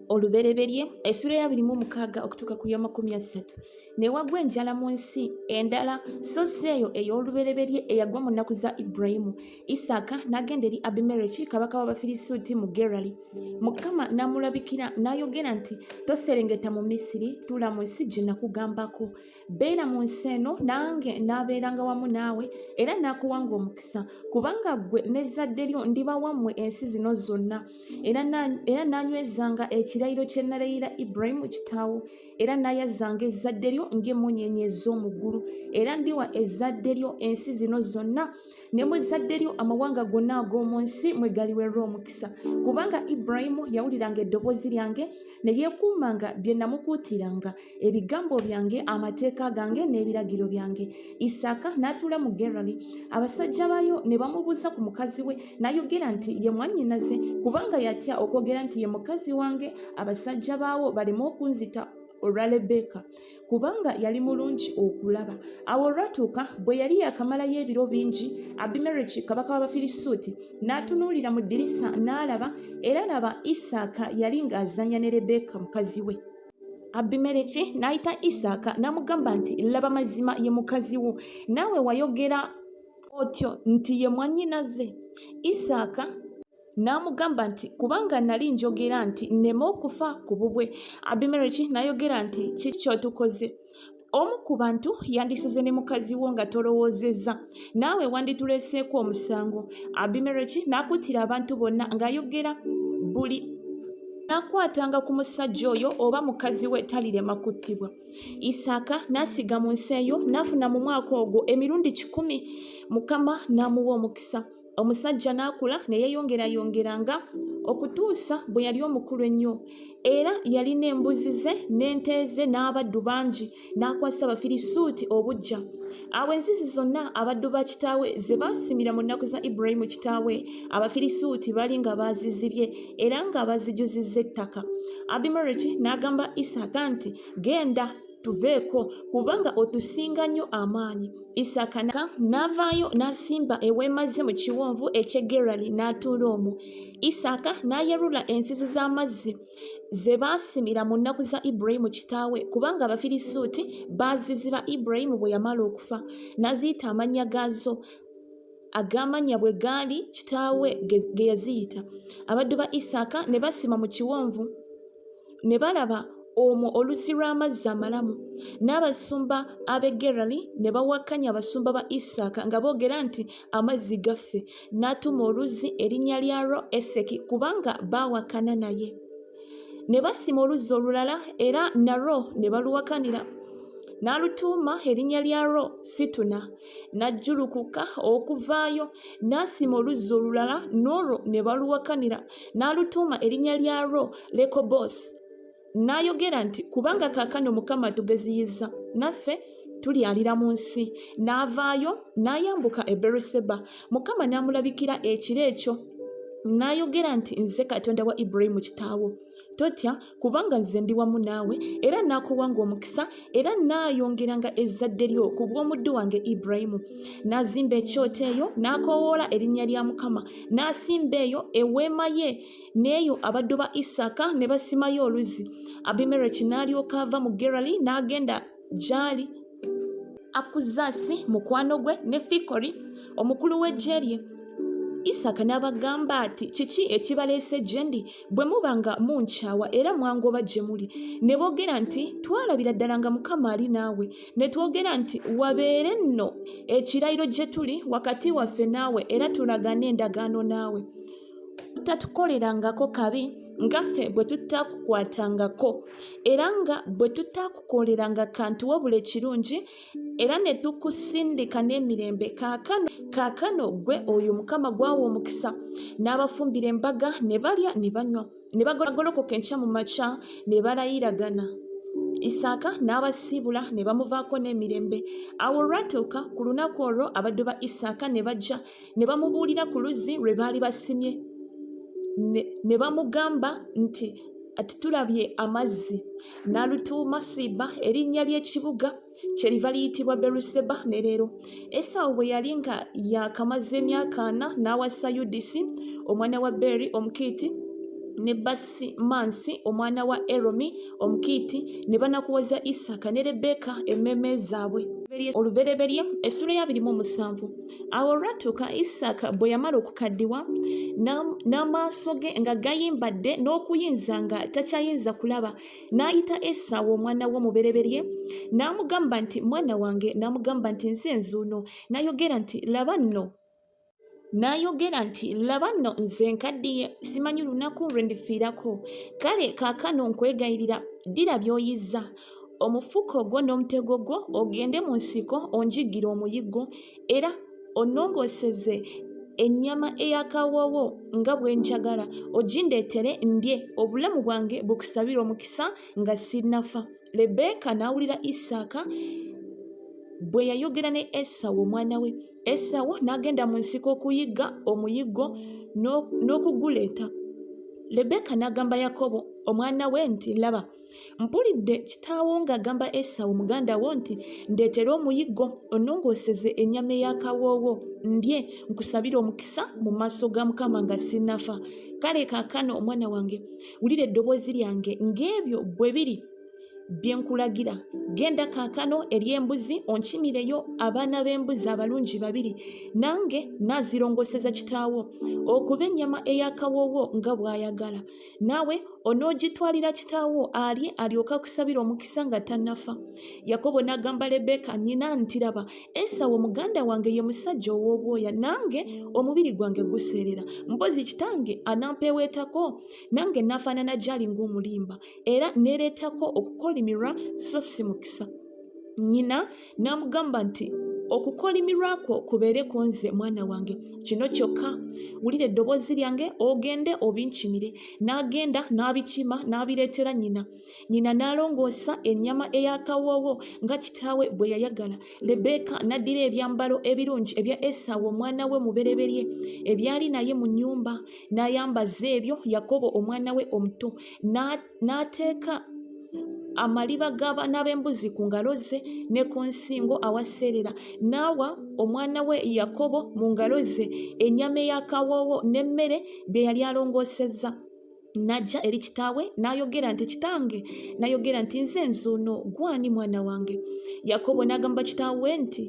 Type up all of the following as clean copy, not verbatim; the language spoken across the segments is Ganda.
Olubereberye essula ya 26 okutuuka ku y'amakumi asatu. Ne wagwa enjala mu nsi endala, so si eyo ey'olubereberye eyagwa mu nnaku za Ibulayimu. Isaaka n'agenda eri Abimereki kabaka w'Abafirisuuti mu Gerali. Mukama n'amulabikira n'ayogera nti, Toserengeta mu Misiri, tuula mu nsi gye nakugambako. Beera mu nsi eno, nange naabeeranga wamu naawe, era naakuwanga omukisa, kubanga ggwe n'ezzadde lyo ndibawa mmwe ensi zino zonna, era naanywezanga ekirayiro kye nalayira Ibulayimu kitaawo, era naayazanga ezzadde lyo ng'emmunyeenye ez'omu ggulu, era ndiwa ezzadde lyo ensi zino zonna, ne mu zzadde lyo amawanga gonna ag'omu nsi mwe galiweerwa omukisa, kubanga Ibulayimu yawuliranga eddoboozi lyange, ne yeekuumanga bye namukuutiranga. ebigambo byange, amateeka gange n'ebiragiro byange. Isaaka n'atuula mu Gerali. Abasajja baayo ne bamubuuza ku mukazi we, n'ayogera nti ye mwannyinaze, kubanga yatya okwogera nti ye mukazi wange, abasajja baawo baleme okunzita olwa Lebbeeka, kubanga yali mulungi okulaba. Awo olwatuuka bwe yali yaakamalayo ebiro bingi, Abimereki kabaka w'Abafirisuuti n'atunuulira mu ddirisa n'alaba, era laba, Isaaka yali ng'azannya ne Lebbeeka mukazi we. Abimereki n'ayita Isaaka n'amugamba nti, Laba mazima ye mukazi wo, naawe wayogera otyo nti ye mwannyinaze. Isaaka n'amugamba nti, Kubanga nali njogera nti nneme okufa ku bubwe. Abimereki n'ayogera nti, Kiki ky'otukoze? Omu ku bantu yandisuze ne mukazi wo nga tolowoozezza, naawe wandituleeseeko omusango. Abimereki n'akuutira abantu bonna ng'ayogera buli n'akwatanga ku musajja oyo oba mukazi we talirema kuttibwa. Isaaka n'asiga mu nsi eyo n'afuna mu mwaka ogwo emirundi 100, Mukama n'amuwa omukisa. Omusajja n'akula ne yeeyongerayongeranga okutuusa bwe yali omukulu ennyo. Era yalina embuzi ze n'ente ze n'abaddu bangi, n'akwasa Abafirisuuti obuggya. Awo enzizi zonna abaddu ba kitaawe ze baasimira mu nnaku za Ibulayimu kitaawe, Abafirisuuti bali nga baazizibye era nga bazijuzizza ettaka. Abimereki n'agamba Isaaka nti, Genda, tuveeko, kubanga otusinga nnyo amaanyi. Isaaka n'avaayo n'asimba eweema ze mu kiwonvu eky'e Gerali n'atuula omwo. Isaaka n'ayerula enzizi z'amazzi ze baasimira mu nnaku za Ibulayimu kitaawe, kubanga Abafirisuuti baaziziba Ibulayimu bwe yamala okufa, n'aziyita amannya gaazo ag'amannya bwe gaali kitaawe ge yaziyita. Abaddu ba Isaaka ne basima mu kiwonvu ne balaba omwo oluzzi lw'amazzi amalamu. N'abasumba ab'e Gerali ne bawakanya abasumba ba Isaaka nga boogera nti, Amazzi gaffe. N'atuuma oluzzi erinnya lyalwo Eseki, kubanga baawakana naye. Ne basima oluzzi olulala era nalwo ne baluwakanira. N'alutuuma erinnya lyalwo Situna. N'ajjulukuka okuvaayo n'asima oluzzi olulala n'olwo ne baluwakanira, n'alutuuma erinnya lyalwo Lekobosi. N'ayogera nti, Kubanga kaakano Mukama atugaziyizza, naffe tulyalira mu nsi. N'avaayo n'ayambuka e Beeruseba. Mukama n'amulabikira ekiro ekyo n'ayogera nti, Nze Katonda wa Ibulayimu kitaawo. Totya, kubanga nze ndi wamu naawe, era naakuwanga omukisa, era naayongeranga ezzadde lyo ku bw'omuddu wange Ibulayimu. N'azimba ekyoto eyo, n'akoowoola erinnya lya Mukama. N'asimba eyo eweema ye, n'eyo abaddu ba Isaaka ne basimayo oluzzi. Abimereki n'alyoka ava mu Gerali n'agenda gy'ali Akuzasi mukwano gwe ne Fikoli omukulu w'eggye lye. Isaaka n'abagamba ati, Kiki ekibaleese gye ndi bwe muba nga munkyawa era mwangoba gye muli? Ne boogera nti, Twalabira ddala nga Mukama ali naawe. Ne twogera nti, Wabeere nno ekirayiro gye tuli wakati waffe naawe era tulagaane endagaano naawe. Tatukolerangako kabi nga ffe bwe tutaakukwatangako, era nga bwe tutaakukoleranga kantu wabula ekirungi, era ne tukusindika n'emirembe. Kaakano, kaakano ggwe oyo Mukama gw'awa omukisa. N'abafumbira embaga, ne balya ne banywa, ne bagolokoka enkya mu makya ne balayiragana. Isaaka n'abasiibula ne bamuvaako n'emirembe. Awo olwatuuka ku lunaku olwo abaddu ba Isaaka ne bajja ne bamubuulira ku luzzi lwe baali basimye ne bamugamba nti ati tulabye amazzi n'alutuuma siba erinnya ly'ekibuga kyeriva liyitibwa beruseba ne leero esawu bwe yali nga yakamaze emyaka ana n'awasa yudisi omwana wa beeri omukiiti. ne Basimansi omwana wa Eromi Omukiiti ne banakuwaza Isaaka ne Lebbeeka emmeeme zaabwe. Olubereberye essuula ya 27. Awo olwatuuka Isaaka bwe yamala okukaddiwa, n'amaaso ge nga gayimbadde n'okuyinza nga takyayinza kulaba, n'ayita Esawu omwana we omubereberye, n'amugamba nti, Mwana wange. N'amugamba nti, Nze nzuuno. N'ayogera nti, Laba nno, N'ayogera nti, Laba nno, nze nkaddiye, simanyi lunaku lwe ndifiirako. Kale kaakano nkwegayirira, ddira by'oyizza, omufuko gwo n'omutego gwo, ogende mu nsiko onjiggire omuyiggo, era onnongooseze ennyama ey'akawoowo nga bwe njagala, ogindeetere ndye, obulamu bwange bukusabire omukisa nga sinnafa. Lebbeeka n'awulira Isaaka bwe yayogera ne Esawu omwana we. Esawu n'agenda mu nsiko okuyigga omuyiggo n'okuguleeta. Lebbeeka n'agamba Yakobo omwana we nti, Laba, mpulidde kitaawo ng'agamba Esawu muganda wo nti, Ndeetera omuyiggo onnongooseze ennyama ey'akawoowo ndye nkusabire omukisa mu maaso ga Mukama nga sinnafa. Kale kaakano omwana wange, wulira eddoboozi lyange ng'ebyo bwe biri bye nkulagira. Genda kaakano eri embuzi onkimireyo abaana b'embuzi abalungi babiri, nange naazirongooseza kitaawo okuba ennyama ey'akawoowo nga bw'ayagala. Naawe onoogitwalira kitaawo alye alyoke akusabire omukisa nga tannafa. Yakobo n'agamba Lebbeeka nnyina nti, Laba, Esawu muganda wange ye musajja ow'obwoya, nange omubiri gwange guseerera. Mpozzi kitange anampeeweetako, nange naafaanana gy'ali ng'omulimba. era neereetako okukolimirwa so si mukisa. Nnyina n'amugamba nti, Okukolimirwa kwo kubeere ku nze, mwana wange. Kino kyokka, wulira eddoboozi lyange ogende obinkimire. N'agenda n'abikima n'abireetera nnyina. Nnyina n'alongoosa ennyama ey'akawoowo nga kitaawe bwe yayagala. Lebbeeka n'addira ebyambalo ebirungi ebya Esawu omwana we omubereberye ebyali naye mu nnyumba, n'ayambaza ebyo Yakobo omwana we omuto, n'ateeka amaliba g'abaana b'embuzi ku ngalo ze ne ku nsingo awaseerera, n'awa omwana we Yakobo mu ngalo ze ennyama ey'akawoowo n'emmere bye yali alongoosezza. N'ajja eri kitaawe n'ayogera nti, Kitange. N'ayogera nti, Nze nzuuno, gw'ani mwana wange? Yakobo n'agamba kitaawe nti,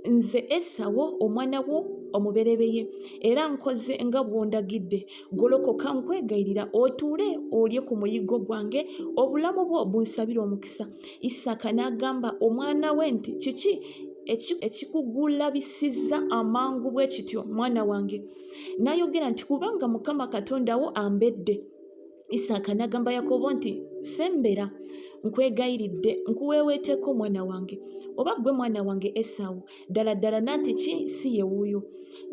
Nze Esawo omwana wo omubereberye, era nkoze nga bw'ondagidde. Golokoka nkwegayirira otuule olye ku muyiggo gwange, obulamu bwo bunsabire omukisa. Isaaka n'agamba omwana we nti, Kiki ekikugulabisizza amangu bwe kityo, mwana wange? N'ayogera nti, Kubanga Mukama Katonda wo ambedde. Isaaka n'agamba Yakobo nti, Sembera, nkwegayiridde, nkuweeweeteko mwana wange. Oba ggwe mwana wange Esawu, ddala ddala nanti ki si ye wuuyo.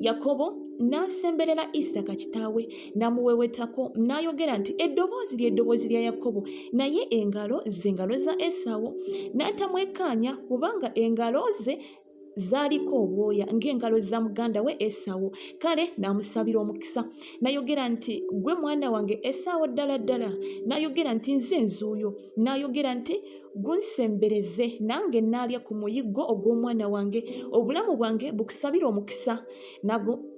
Yakobo n'asemberera Isaaka kitaawe n'amuweeweetako, n'ayogera nti, Eddoboozi lye ddoboozi lya Yakobo, naye engalo ze ngalo za Esawu. N'atamwekkaanya, kubanga engalo ze zaaliko obwoya ng'engalo za muganda we Esawu. Kale n'amusabira omukisa. N'ayogera nti, Ggwe mwana wange Esawu ddala ddala? N'ayogera nti, Nze nzuuyo. N'ayogera nti, Gunsembereze, nange naalya ku muyiggo ogw'omwana wange, obulamu bwange bukusabire omukisa.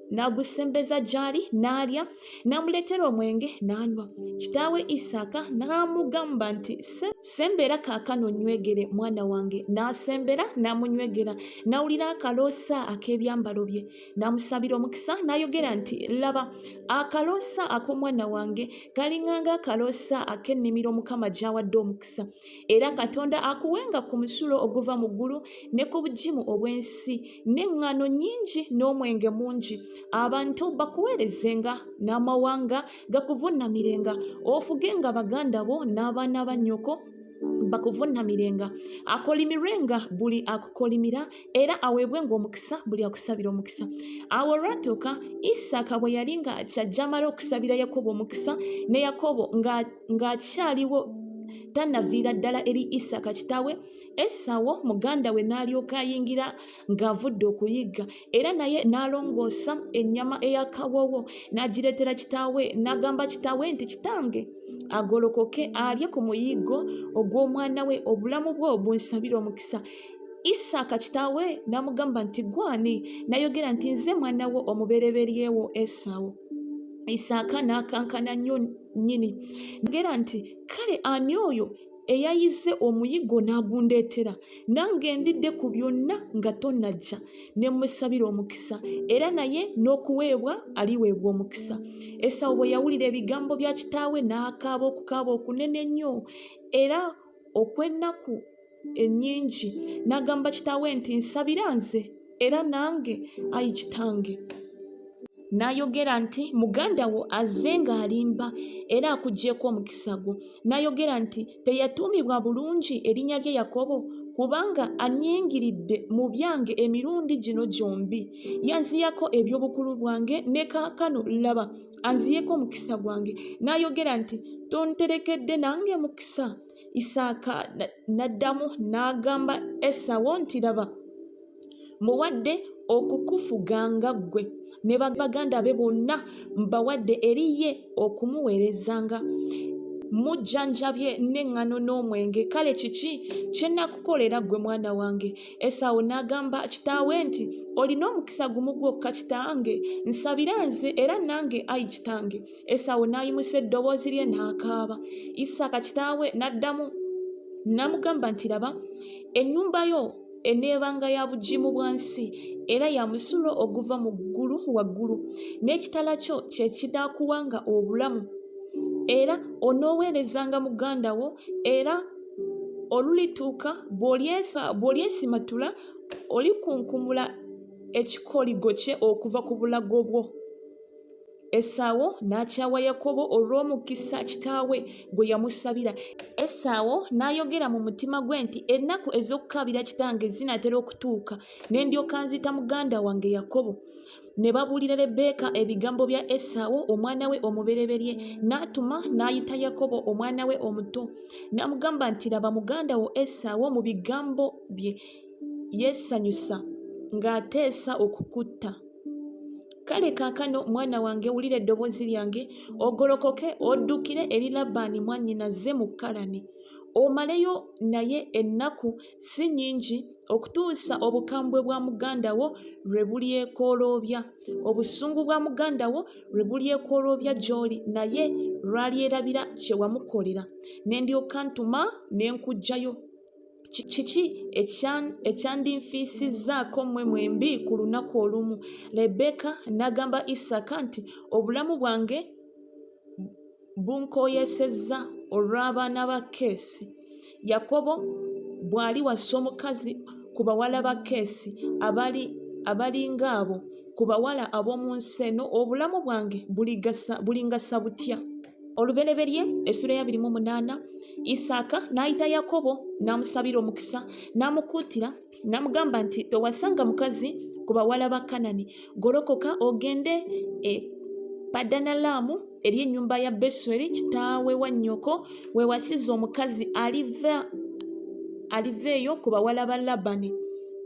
N'agusembeza gy'ali, n'alya, n'amuleetera omwenge, n'anywa. Kitaawe Isaaka n'amugamba nti, Sembera kaakano onnywegere, mwana wange. N'asembera n'amunywegera, n'awulira akaloosa ak'ebyambalo bye. N'amusabira omukisa, n'ayogera nti, Laba, akaloosa ak'omwana wange kalinganga akaloosa ak'ennimiro Mukama gy'awadde omukisa. Era Katonda akuwenga ku musulo oguva mu ggulu ne ku bugimu obw'ensi, n'eŋŋaano nnyingi n'omwenge mungi. Abantu bakuweerezenga, n'amawanga gakuvunnamirenga. Ofugenga baganda bo n'abaana ba nnyoko bakuvunnamirenga. Akolimirwenga buli akukolimira, era aweebwenga omukisa buli akusabira omukisa. Awo olwatuuka Isaaka bwe yali nga kyajja amala okusabira Yakobo omukisa, ne Yakobo ng'akyaliwo tannaviira ddala eri Isaaka kitaawe, Esawo muganda we n'alyoka ayingira ng'avudde okuyigga, era naye n'alongoosa ennyama ey'akawoowo n'agireetera kitaawe, n'agamba kitaawe nti, Kitange agolokoke alye ku muyiggo ogw'omwana we, obulamu bwo bunsabire omukisa. Isaaka kitaawe n'amugamba nti, Ggwe ani? N'ayogera nti, Nze mwana wo omubereberye wo Esawu. Isaaka n'akankana nnyo nnyini. N'ayogera nti, Kale ani oyo eyayizze omuyiggo n'agundeetera? Nange ndidde ku byonna nga tonnajja, ne mmusabira omukisa, era naye n'okuweebwa aliweebwa omukisa. Esawu bwe yawulira ebigambo bya kitaawe n'akaaba okukaaba okunene ennyo era okw'ennaku ennyingi, n'agamba kitaawe nti, Nsabira nze era nange, ayi kitange. N'ayogera nti, Muganda wo azze ng'alimba era akuggyeeko omukisa gwo. N'ayogera nti, Teyatuumibwa bulungi erinnya lye Yakobo? Kubanga annyingiridde mu byange emirundi gino gyombi. Yanziyako eby'obukulu bwange, ne kaakano, laba, anziyeeko omukisa gwange. N'ayogera nti, Tonterekedde nange mukisa? Isaaka n'addamu n'agamba Esawo nti, Laba, muwadde okukufuganga ggwe ne baganda be bonna mbawadde eri ye okumuweerezanga. Mujjanjabye n'eŋŋano n'omwenge. Kale kiki kye nnakukolera ggwe mwana wange? Esawu n'agamba kitaawe nti, Olina omukisa gumu gwokka kitange? Nsabira nze era nange, ayi kitange. Esawu n'ayimusa eddoboozi lye n'akaaba. Isaaka kitaawe n'addamu n'amugamba nti, Laba, ennyumba yo eneebanga ya bugimu bwa nsi era ya musulo oguva mu ggulu waggulu, n'ekitala kyo kye kinaakuwanga obulamu. Era onooweerezanga muganda wo, era olulituuka bw'olyesimattula olikunkumula ekikoligo kye okuva ku bulago bwo. Esawo n'akyawa Yakobo olw'omukisa kitaawe gwe yamusabira. Esawo n'ayogera mu mutima gwe nti, Ennaku ez'okukaabira kitange zinaatera okutuuka, ne ndyoka nzita muganda wange Yakobo. Ne babuulira Lebbeeka ebigambo bya Esawo omwana we omubereberye, n'atuma n'ayita Yakobo omwana we omuto, n'amugamba nti, Laba muganda wo Esawo mu bigambo bye yeesanyusa ng'ateesa okukutta. Kale kaakano, mwana wange, wulira eddoboozi lyange, ogolokoke oddukire eri Labbaani mwannyinaze mu Kalani, omaleyo naye ennaku si nnyingi, okutuusa obukambwe bwa muganda wo lwe bulyekooloobya, obusungu bwa muganda wo lwe bulyekooloobya gy'oli, naye lw'alyerabira kye wamukolera, ne ndyoka ntuma ne nkuggyayo. Kiki ekyandinfiisizzaako mmwe mwembi ku lunaku olumu? Lebbeeka n'agamba Isaaka nti, Obulamu bwange bunkooyesezza olw'abaana ba Keesi. Yakobo bw'aliwasa omukazi ku bawala ba Keesi abali ng'abo, ku bawala ab'omu nsi eno, obulamu bwange bulingasa butya? Olubereberye essula ya 28 Isaaka n'ayita Yakobo n'amusabira omukisa n'amukuutira n'amugamba nti towasanga mukazi ku bawala ba Kanani golokoka ogende e Padanalaamu eri ennyumba ya Besweri kitaawe wa nnyoko wewasiza omukazi aliva aliva eyo ku bawala ba Labani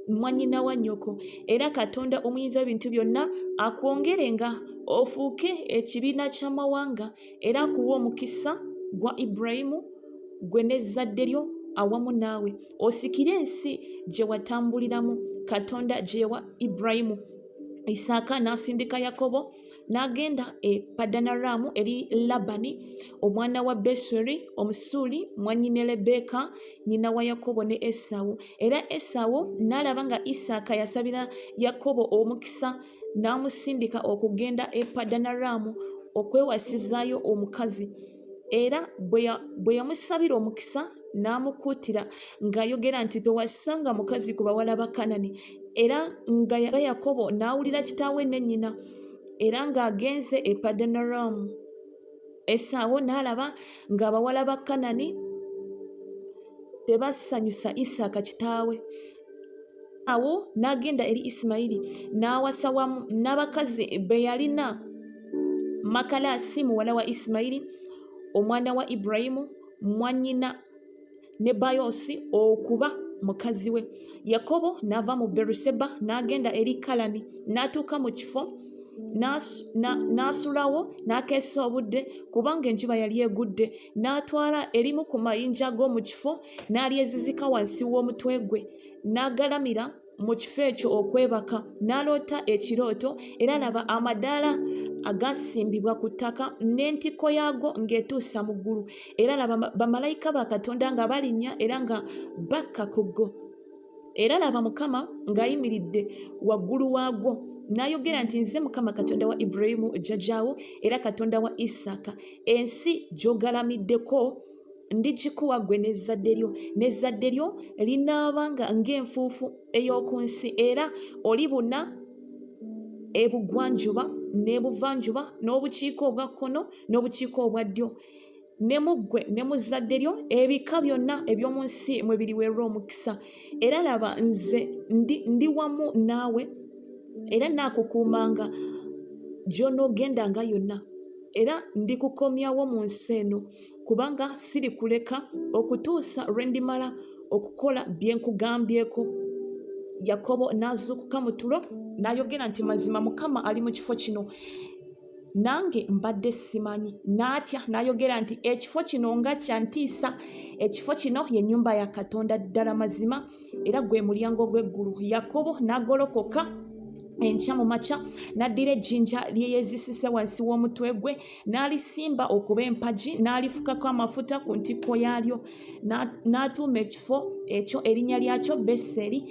mwannyina wa nnyoko era Katonda omuyinza w'ebintu byonna akwongerenga ofuuke ekibiina ky'amawanga era akuwe omukisa gwa Ibulayimu gwe n'ezzadde lyo awamu naawe osikire ensi gye watambuliramu Katonda gye yawa Ibulayimu. Isaaka n'asindika Yakobo n'agenda e Padanaraamu eri Labani omwana wa Besweri Omusuuli mwannyina Lebbeeka nnyina wa Yakobo ne Esawu. Era Esawu n'alaba nga Isaaka yasabira Yakobo omukisa n'amusindika okugenda e Padanaraamu okwewasizaayo omukazi. Era bwe yamusabira omukisa n'amukuutira ng'ayogera nti towasanga mukazi ku bawala ba Kanani. Era nga Yakobo n'awulira kitaawe ne nnyina, era ng'agenze e Padanaraamu. Esawu n'alaba ng'abawala ba Kanani tebasanyusa Isaaka kitaawe. Awo n'agenda eri Isimayiri n'awasa wamu n'abakazi be yalina Makalaasi muwala wa Isimayiri omwana wa Ibulayimu mwannyina Nebayoosi okuba mukazi we. Yakobo n'ava mu Beruseba n'agenda eri Kalani n'atuuka mu kifo n'asulawo n'akeesa obudde kubanga enjuba yali egudde n'atwala erimu ku mayinja ag'omu kifo n'alyezizika wansi w'omutwe gwe n'agalamira. mu kifo ekyo okwebaka, n'aloota ekirooto, era laba, amadaala agaasimbibwa ku ttaka, n'entikko yaago ng'etuusa mu ggulu, era laba, bamalayika ba Katonda nga balinnya era nga bakka ku go. Era laba, Mukama ng'ayimiridde waggulu waagwo, n'ayogera nti, Nze Mukama Katonda wa Ibulayimu jjajjaawo era Katonda wa Isaaka. Ensi gy'ogalamiddeko ndigikuwa ggwe n'ezzadde lyo, n'ezzadde lyo linaabanga ng'enfuufu ey'oku nsi, era olibuna ebugwanjuba n'ebuvanjuba n'obukiika obwa kkono n'obukiika obwa ddyo, ne mu ggwe ne mu zzadde lyo ebika byonna eby'omu nsi mwe biriweerwa omukisa. Era laba, nze ndi, ndi wamu naawe, era naakukuumanga gy'onoogendanga yonna, era ndikukomyawo mu nsi eno, kubanga sirikuleka okutuusa lwe ndimala okukola bye nkugambyeko. Yakobo n'azuukuka mu tulo n'ayogera nti, Mazima Mukama ali mu kifo kino, nange mbadde simanyi. N'atya n'ayogera nti, Ekifo kino nga kya ntiisa! Ekifo kino ye nnyumba ya Katonda ddala mazima, era gwe mulyango gw'eggulu. Yakobo n'agolokoka enkya mu makya, n'addira ejjinja lye yeezisise wansi w'omutwe gwe, n'alisimba okuba empagi, n'alifukako amafuta ku ntikko yaalyo. N'atuuma ekifo ekyo erinnya lyakyo Beseri,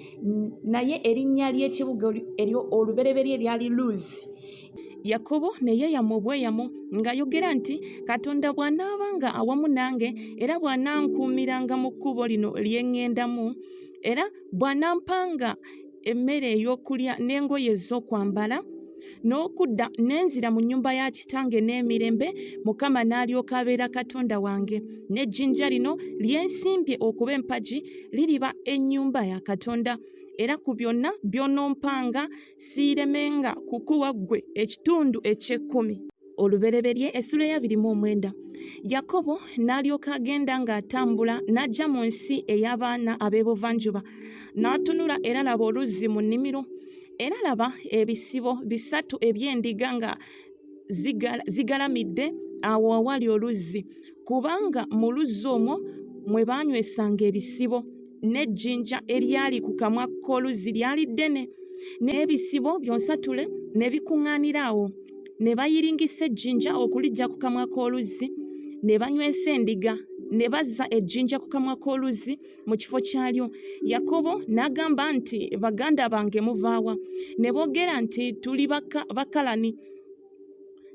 naye erinnya ly'ekibuga eryo olubereberye lyali Luzi. Yakobo ne yeeyama obweyamo ng'ayogera nti, Katonda bw'anaabanga awamu nange, era bw'anankuumiranga mu kkubo lino lye ŋŋendamu, era bw'anampanga emmere ey'okulya n'engoye ez'okwambala, n'okudda ne nzira mu nnyumba ya kitange n'emirembe, Mukama n'alyoka abeera Katonda wange, n'ejjinja lino lye nsimbye okuba empagi liriba ennyumba ya Katonda. Era ku byonna by'onompanga siiremenga kukuwa ggwe ekitundu eky'ekkumi. Olubereberye essula ey'abiri mu omwenda. Yakobo n'alyoka agenda ng'atambula n'ajja mu nsi ey'abaana ab'ebuvanjuba. N'atunula, era laba oluzzi mu nnimiro, era laba ebisibo bisatu eby'endiga nga zigalamidde awo awali oluzzi, kubanga mu luzzi omwo mwe baanywesanga ebisibo, n'ejjinja eryali ku kamwa k'oluzzi lyali ddene, n'ebisibo byonsatule ne bikuŋŋaanira awo. Ne bayiringisa ejjinja okuliggya ku kamwa k'oluzzi, ne banywesa endiga, ne bazza ejjinja ku kamwa k'oluzzi mu kifo kyalyo. Yakobo n'agamba nti, Baganda bange muvaawa? Ne boogera nti, Tuli Bakalani.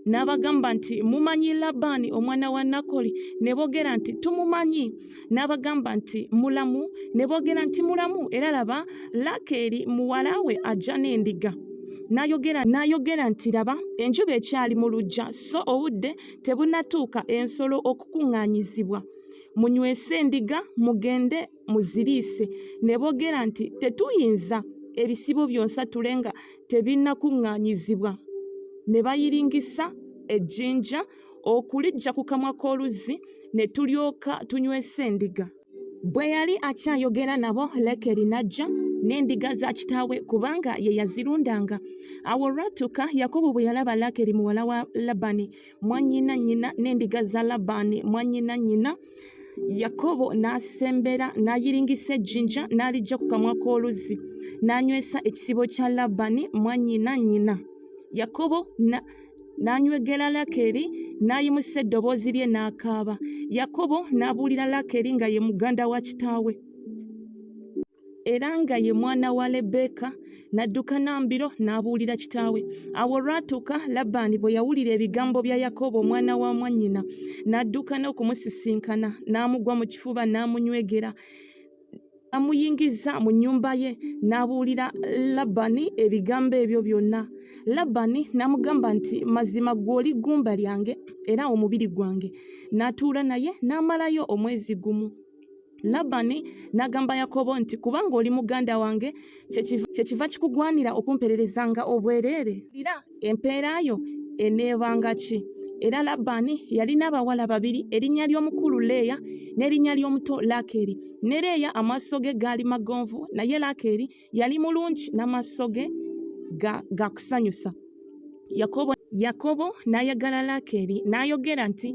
N'abagamba nti, Mumanyi Labbaani omwana wa Nakoli? Ne boogera nti, Tumumanyi. N'abagamba nti, Mulamu? Ne boogera nti, Mulamu, era laba, Laakeeri muwala we ajja n'endiga. N'ayogera n'ayogera nti, Laba, enjuba ekyali mu luggya, so obudde tebunnatuuka ensolo okukuŋŋaanyizibwa. Munywese endiga, mugende muziriise. Ne boogera nti, Tetuyinza, ebisibo byonsatule nga tebinnakuŋŋaanyizibwa. Ne bayiringisa ejjinja okuliggya ku kamwa k'oluzzi, ne tulyoka tunywesa endiga. Bwe yali akyayogera nabo, Lakeri n'ajja n'endiga za kitaawe, kubanga ye yazirundanga. Awo olwatuuka Yakobo bwe yalaba Lakeri muwala wa Labani mwannyina nnyina n'endiga za Labani mwannyina nnyina, Yakobo n'asembera n'ayiringisa ejjinja n'aliggya ku kamwa k'oluzzi n'anywesa ekisibo kya Labani mwannyina nnyina. Yakobo n'anywegera Lakeri n'ayimusa eddoboozi lye n'akaaba. Yakobo n'abuulira Lakeri nga ye muganda wa kitaawe era nga ye mwana wa Lebbeeka, n'adduka na mbiro n'abuulira kitaawe. Awo olwatuuka Labbaani bwe yawulira ebigambo bya Yakobo omwana wa mwannyina, n'addukana okumusisinkana, n'amugwa mu kifuba n'amunywegera. N'amuyingiza mu nnyumba ye, n'abuulira Labani ebigambo ebyo byonna. Labani n'amugamba nti, Mazima ggwe oli ggumba lyange era omubiri gwange. N'atuula naye n'amalayo omwezi gumu. Labani n'agamba Yakobo nti, Kubanga oli muganda wange, kyekiva kikugwanira okumpererezanga obwereere? Era empeera yo eneebanga ki? Era Labbaani yalina abawala babiri, erinnya ly'omukulu Leeya, n'erinnya ly'omuto Laakeeri. Ne Leeya amaaso ge gaali magonvu, naye Laakeeri yali mulungi n'amaaso ge ga, ga kusanyusa. Yakobo Yakobo n'ayagala Laakeeri, n'ayogera nti,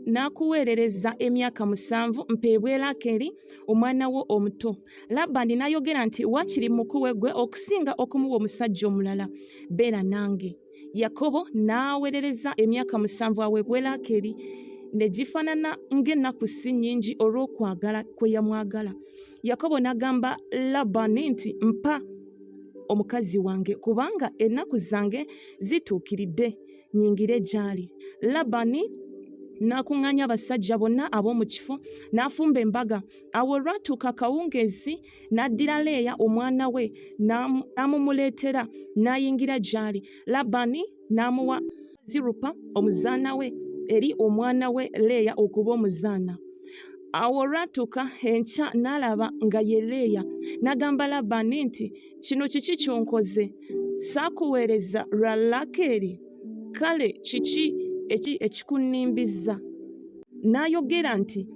Naakuweerereza emyaka musanvu mpeebwe Laakeeri omwana wo omuto. Labbaani n'ayogera nti, Waakiri mmukuwe ggwe okusinga okumuwa omusajja omulala. Beera nange. Yakobo n'aweerereza emyaka musanvu aweebwe Laakeeri, ne gifaanana ng'ennaku si nnyingi olw'okwagala kwe yamwagala. Yakobo n'agamba Labbaani nti, Mpa omukazi wange kubanga ennaku zange zituukiridde nyingire gy'ali. Labani n'akuŋŋaanya abasajja bonna ab'omu kifo n'afumba embaga. Awo olwatuuka akawungeezi n'addira Leeya omwana we n'amumuleetera n'ayingira gy'ali. Labani n'amuwa Zirupa omuzaana we eri omwana we Leeya okuba omuzaana. Awo olwatuuka enkya n'alaba nga ye Leeya, n'agamba Labbaani nti, Kino kiki ky'onkoze? Saakuweereza lwa Laakeeri? Kale kiki ekikunnimbiza? N'ayogera nti,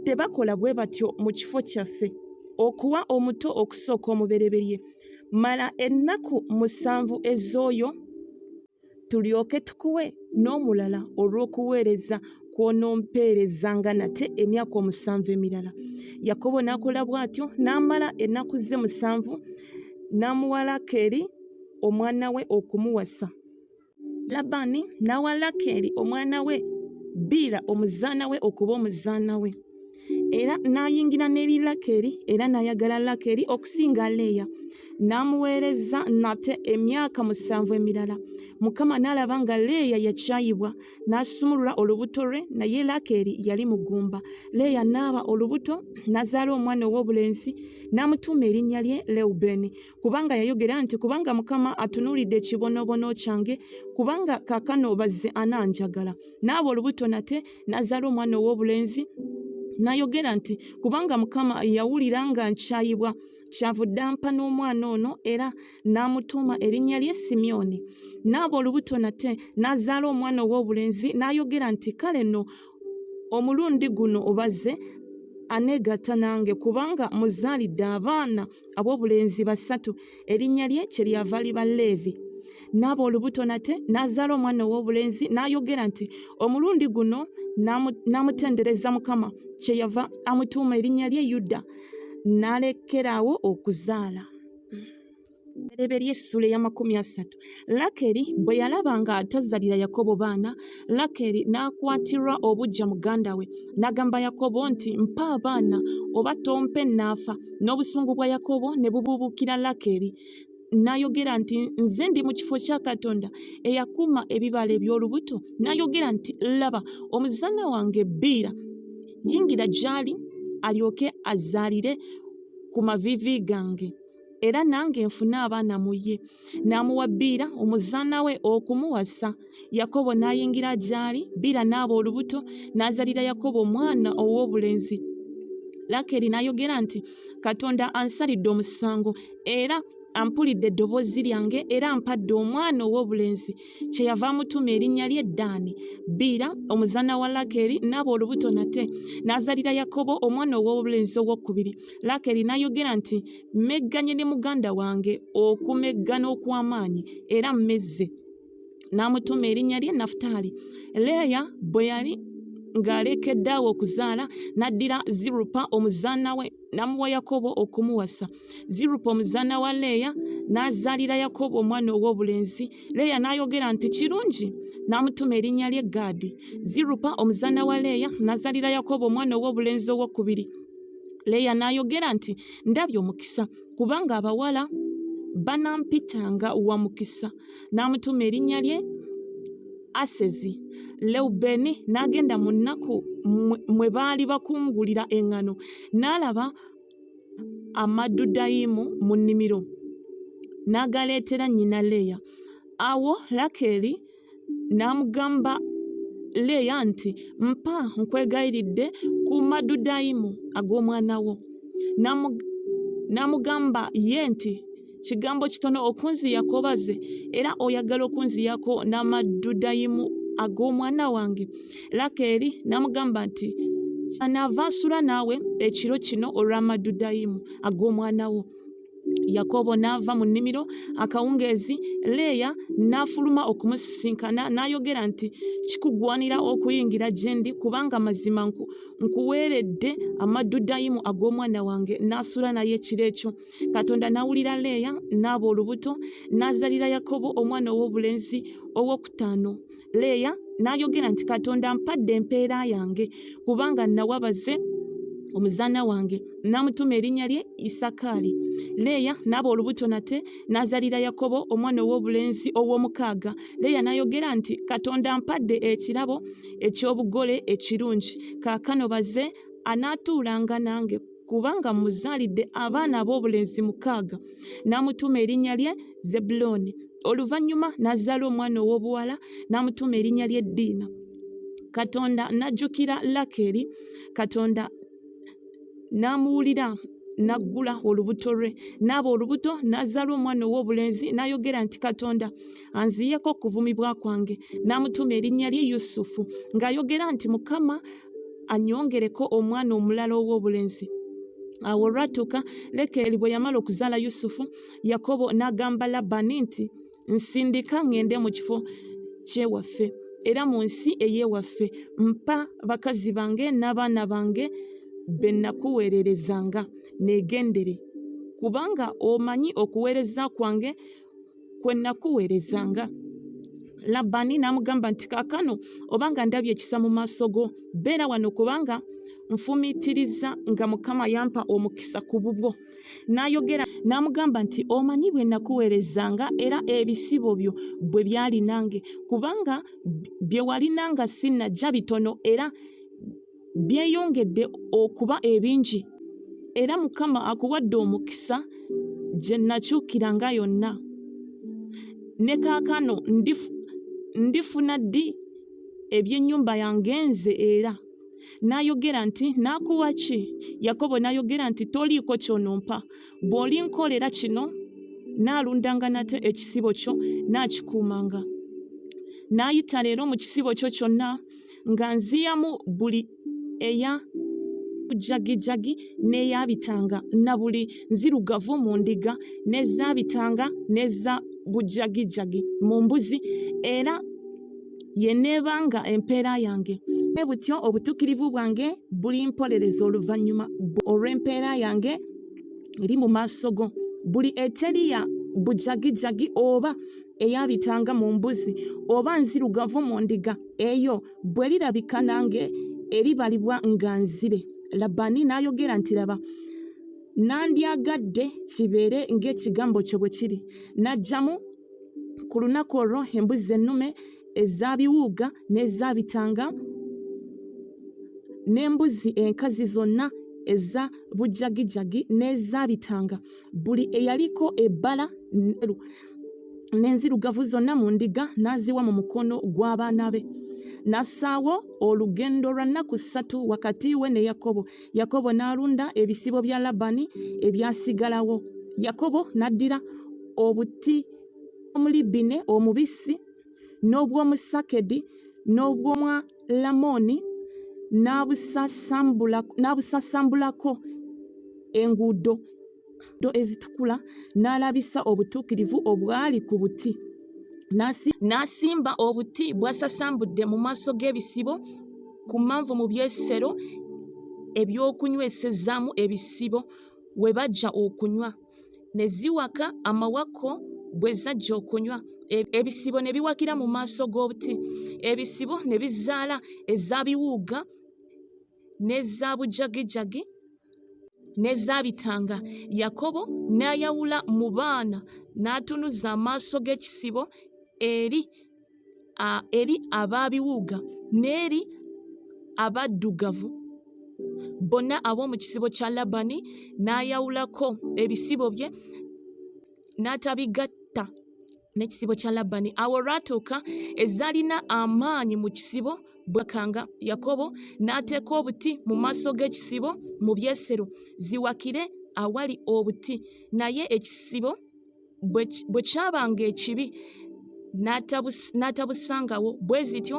Tebakola bwe batyo mu kifo kyaffe, okuwa omuto okusooka omubereberye. Mala ennaku musanvu ez'oyo tulyoke tukuwe n'omulala olw'okuweereza kw'onompeerezanga nate emyaka omusanvu emirala. Yakobo n'akola bw'atyo, n'amala ennaku ze musanvu, n'amuwa Laakeeri omwana we okumuwasa. Labbaani n'awa Laakeeri omwana we Biira omuzaana we okuba omuzaana we. Era n'ayingira n'eri Laakeeri era n'ayagala Laakeeri okusinga Leeya. N'amuweereza nate emyaka musanvu emirala. Mukama n'alaba nga Leeya yakyayibwa, n'asumulula olubuto lwe, naye Laakeeri yali mugumba. Leeya n'aba olubuto, n'azaala omwana ow'obulenzi, n'amutuuma erinnya lye Lewubeeni, kubanga yayogera nti, Kubanga Mukama atunuulidde ekibonoobono kyange, kubanga kaakano baze ananjagala. N'aba olubuto nate, n'azaala omwana ow'obulenzi, n'ayogera nti, Kubanga Mukama yawulira nga nkyayibwa, kyavudde ampa n'omwana ono, era n'amutuuma erinnya lye Simyoni. N'aba olubuto nate, n'azaala omwana ow'obulenzi, n'ayogera nti, Kale nno omulundi guno obaze aneegatta nange, kubanga muzaalidde abaana ab'obulenzi basatu. Erinnya lye kyeryava liba Leevi. N'aba olubuto nate, n'azaala omwana ow'obulenzi, n'ayogera nti, Omulundi guno n'amutendereza Mukama, kyeyava amutuuma erinnya lye Yuda, n'alekeraawo okuzaala. Bereberye essula ey'amakumi asatu. Lakeri bwe yalaba nga tazalira Yakobo baana, Lakeri n'akwatirwa obuggya muganda we, n'agamba Yakobo nti, Mpa abaana, oba tompe nnaafa. N'obusungu bwa Yakobo ne bubuubuukira Lakeri. N'ayogera nti, Nze ndi mu kifo kya Katonda eyakuuma ebibala eby'olubuto? N'ayogera nti, Laba, omuzaana wange Biira, yingira gy'ali alyoke azaalire ku maviivi gange, era nange nfune abaana mu ye. N'amuwa Biira omuzaana we okumuwasa. Yakobo n'ayingira gy'ali, Biira n'aba olubuto, n'azaalira Yakobo omwana ow'obulenzi. Lakeri n'ayogera nti, Katonda ansalidde omusango, era ampulidde eddoboozi lyange, era ampadde omwana ow'obulenzi. Kyeyava amutuuma erinnya lye Ddaani. Biira omuzaana wa Lakeri n'aba olubuto nate, n'azaalira Yakobo omwana ow'obulenzi ow'okubiri. Lakeri n'ayogera nti, Mmegganye ne muganda wange okumeggana okw'amaanyi, era mmezze. N'amutuuma erinnya lye Nafutaali. Leeya bwe yali ng'alekedde awo okuzaala, n'addira Zirupa omuzaana we n'amuwa Yakobo okumuwasa. Zirupa omuzaana wa Leeya n'azaalira Yakobo omwana ow'obulenzi. Leeya n'ayogera nti, Kirungi! N'amutuuma erinnya lye Gaadi. Zirupa omuzaana wa Leeya n'azaalira Yakobo omwana ow'obulenzi ow'okubiri. Leeya n'ayogera nti, Ndabye omukisa, kubanga abawala banampitanga wa mukisa. N'amutuuma erinnya lye Asezi. Lewubeeni n'agenda mu nnaku mwe baali bakungulira eŋŋano, n'alaba amadudayimu mu nnimiro, n'agaleetera nnyina Leeya. Awo Laakeeri n'amugamba Leeya nti, Mpa nkwegayiridde ku madudayimu ag'omwana wo. N'amugamba ye nti, Kigambo kitono okunziyako baze, era oyagala okunziyako n'amadudayimu ag'omwana wange? Laakeeri n'amugamba nti, Kyanaava nsula naawe ekiro kino olw'amadudayimu ag'omwana wo. Yakobo n'ava mu nnimiro akawungeezi, Leeya n'afuluma okumusisinkana, n'ayogera nti, Kikugwanira okuyingira gye ndi, kubanga mazima nkuweeredde amadudayimu ag'omwana wange. N'asula naye ekiro ekyo. Katonda n'awulira Leeya, n'aba olubuto, n'azaalira Yakobo omwana ow'obulenzi ow'okutaano. Leeya n'ayogera nti, Katonda ampadde empeera yange, kubanga nawa baze omuzaana wange. N'amutuuma erinnya lye Isakaali. Leeya n'aba olubuto nate, n'azaalira Yakobo omwana ow'obulenzi ow'omukaaga. Leeya n'ayogera nti, Katonda ampadde ekirabo eky'obugole ekirungi. Kaakano baze anaatuulanga nange, kubanga mmuzaalidde abaana ab'obulenzi mukaaga. N'amutuuma erinnya lye Zebbulooni. Oluvannyuma n'azaala omwana ow'obuwala, n'amutuuma erinnya lye Diina. Katonda n'ajjukira Laakeeri, Katonda n'amuwulira n'aggula olubuto lwe. N'aba olubuto, n'azaala omwana ow'obulenzi, n'ayogera nti, Katonda anziyeeko okuvumibwa kwange. N'amutuuma erinnya lye Yusufu, ng'ayogera nti, Mukama annyongereko omwana omulala ow'obulenzi. Awo olwatuuka, Lekeeri bwe yamala okuzaala Yusufu, Yakobo n'agamba Labani nti, Nsindika ŋŋende mu kifo ky'ewaffe era mu nsi ey'ewaffe, mpa bakazi bange n'abaana bange be nakuweererezanga, neegendere, kubanga omanyi okuweereza kwange kwe nakuweerezanga. Labani n'amugamba nti, Kaakano obanga ndabye ekisa mu maaso go, beera wano, kubanga nfumiitiriza nga Mukama yampa omukisa ku bubwo. N'ayogera n'amugamba nti, Omanyi bwe nakuweerezanga era ebisibo byo bwe byali nange, kubanga bye walinanga sinnajja bitono era byeyongedde okuba ebingi, era Mukama akuwadde omukisa gye nakyukiranga yonna. Ne kaakano ndifuna ddi eby'ennyumba yange nze era? N'ayogera nti, Naakuwa ki? Yakobo n'ayogera nti, Toliiko ky'onompa. Bw'olinkolera kino, naalundanga nate ekisibo kyo, naakikuumanga. Naayita leero mu kisibo kyo kyonna, nga nziyamu buli eya bujagijagi n'eyabitanga, na buli nzirugavu mu ndiga, n'ezaabitanga n'eza bujagijagi mu mbuzi, era y'eneebanga empeera yange. Bwe butyo obutuukirivu bwange bulimpolereza oluvannyuma olw'empeera yange eri mu maaso go. Buli eteri ya bujagijagi oba eyabitanga mu mbuzi oba nzirugavu mu ndiga, eyo bw'erirabika nange eribalibwa nga nzibe. Labbaani n'ayogera nti, Laba, nandyagadde kibeere ng'ekigambo kyo bwe kiri. N'aggyamu Ku lunaku olwo embuzi ennume eza biwuuga n'eza bitanga n'embuzi enkazi zonna eza bujagijagi n'eza bitanga, buli eyaliko ebbala n'enzirugavu zonna mu ndiga n'aziwa mu mukono gw'abaana be. N'assaawo olugendo lwa nnaku ssatu wakati we ne Yakobo. Yakobo n'alunda ebisibo bya Labani ebyasigalawo. Yakobo n'addira obuti bw'omulibine omubisi n'obw'omusakedi n'obw'omwalamoni n'abusasambulako enguudo ezitukula n'alabisa obutuukirivu obwali ku buti. N'asimba obuti bw'asasambudde mu maaso g'ebisibo ku mmanvu mu byesero eby'okunywesezaamu ebisibo we bajja okunywa. Ne ziwaka amawako bwe zajja okunywa, ebisibo ne biwakira mu maaso g'obuti. Ebisibo ne bizaala eza biwuuga n'eza bujagijagi n'ezabitanga. Yakobo n'ayawula mu baana n'atunuza amaaso g'ekisibo eri eri abaabiwuuga n'eri abaddugavu bonna ab'omu kisibo kya Labani, n'ayawulako ebisibo bye n'atabigatta n'ekisibo kya Labani. Awo olwatuuka ezaalina amaanyi mu kisibo bwakanga Yakobo n'ateeka obuti mu maaso g'ekisibo mu byesero ziwakire awali obuti, naye ekisibo bwe kyabanga ekibi n'atabusangawo. Bwe zityo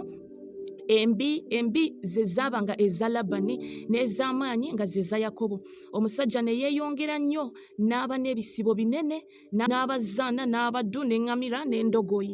Embi embi ze zaabanga eza Labani, n'ez'amaanyi nga ze za Yakobo. Omusajja ne yeeyongera nnyo, n'aba n'ebisibo binene, n'abazaana, n'abaddu, n'eŋŋamira, n'endogoyi.